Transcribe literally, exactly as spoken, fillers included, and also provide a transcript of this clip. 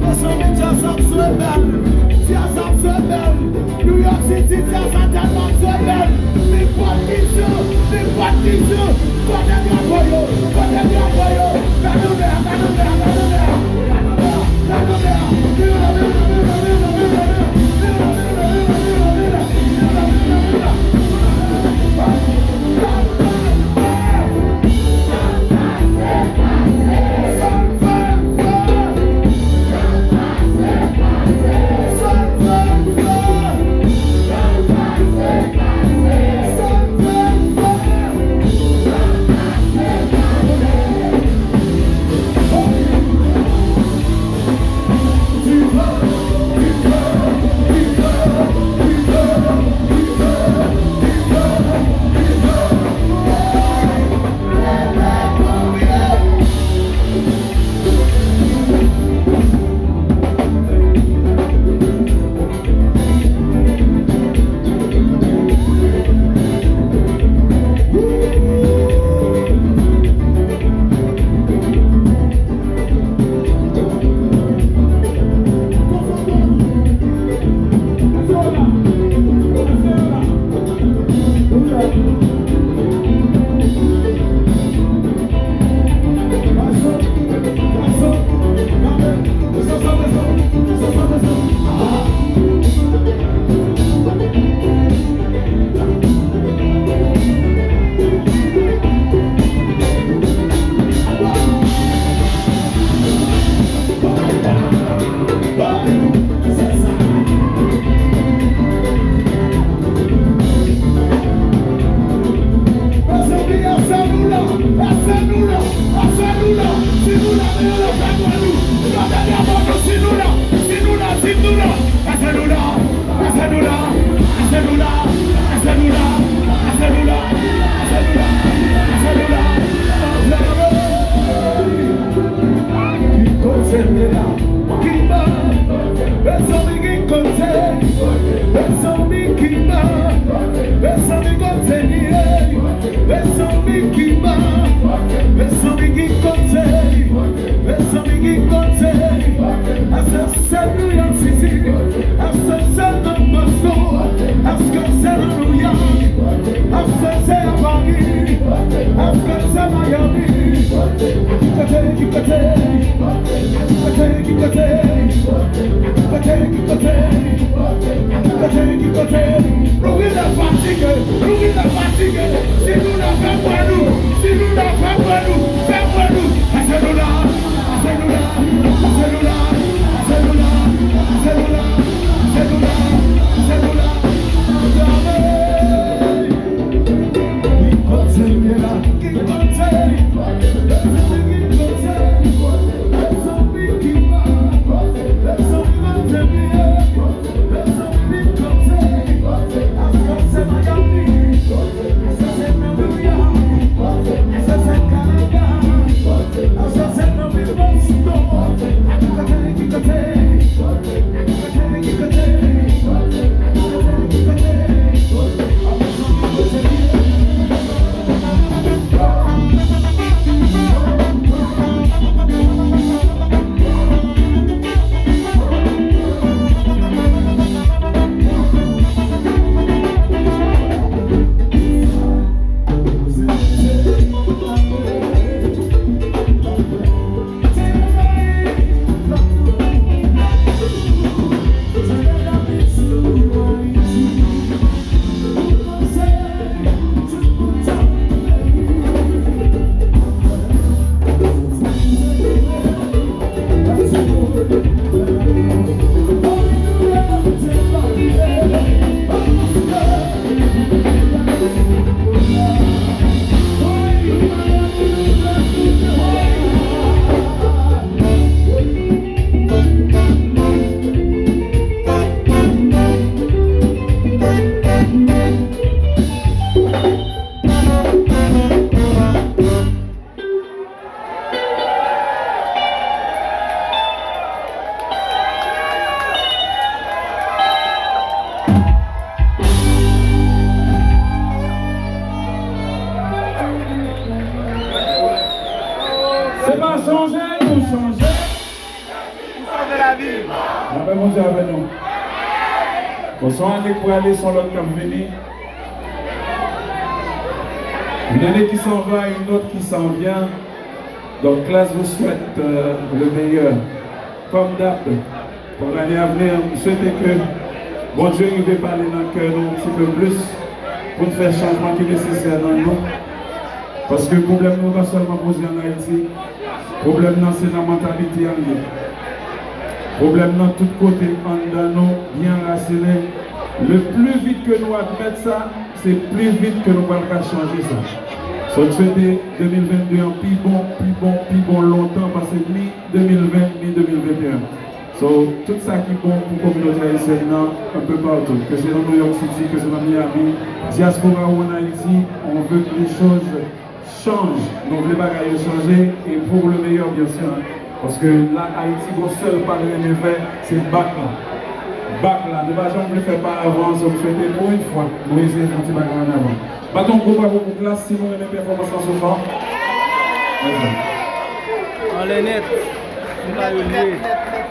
Mezanmi, djaz ap jwe bèl. Djaz ap jwe bèl. New York City, djaz la tèlman jwe bèl. Nenpòt ki jou, nenpòt ki jou. Kote drapo yo? Kote drapo yo? Gade w la, gade w la, gade w la. Mezanmi, ase nou la, ase nou la, ase nou la. Si nou la, nou la, fè bwa nou. Lòt dènye mò nou, si nou la, si nou la, si nou la. Ase nou la, ase nou la, ase nou la, ase nou la, ase nou la, ase nou la, ase nou la. Ki kote m ye la? Ki bò? Mezanmi, ki kote? Mezanmi, ki bò? Mezanmi, kote m ye? Mezanmi, ki bò? Mezanmi, ki kote? Mezanmi, ki kote? Ase se New York City? Ase se nan Boston? Èske se nan New York? Ase se a Paris? Èske se Miami? Ki kote, ki kote? Ki kote, ki kote? Ki kote, ki kote? Ki kote, ki kote? Nou rive fatige, nou rive fatige. Si nou la, fè bwa nou. Si nou la, fè bwa nou. Fè bwa nou. Ase nou la, ase nou la, ase nou la, ase nou la, ase nou la, ase nou la, ase nou la. Ki kote m ye la? Ki kote? Ki kote? Yon ane k prale, se yon lòt k ap vini. Une année qui s'en va, une autre qui s'en vient. Donc, Classe vous souhaite euh, le meilleur. Comme d'hab, pour l'année à venir, m swete ke Bondye rive pale nan kè nou yon ti pe plis pou n fè chanjman ki nesesè nan nou. Paske pwoblèm nou pa sèlman poze ann Ayiti. Pwoblèm nan se nan mantalite a l ye. Pwoblèm nan tout kote anndan nou, byen rasinen. Le pli vit ke nou admèt sa, se pli vit ke nou pral ka chanje sa. So, m swete de mil venn de an pi bon, pi bon, pi bon lontan pase ni de mil ven, ni de mil venn de an. So, tout sa ki bon pou kominote ayisyèn nan, un peu partout, ke se nan New York City, ke se nan Miami, diaspora ou an Ayiti, on veut que les choses changent. Nou vle bagay yo chanje, e pour le meilleur, bien sûr. Paske la, Ayiti, gon sèl pa l renmen fè, se bak la. Bak la, nou pa janm vle fè pa avan, so m swete pour une fois, nou eseye fè yon ti bagay an avan. Bat yon gwo bravo pou Klass, si nou renmen pèfòmans lan so fò. Anlè nèt, m pa yo lye.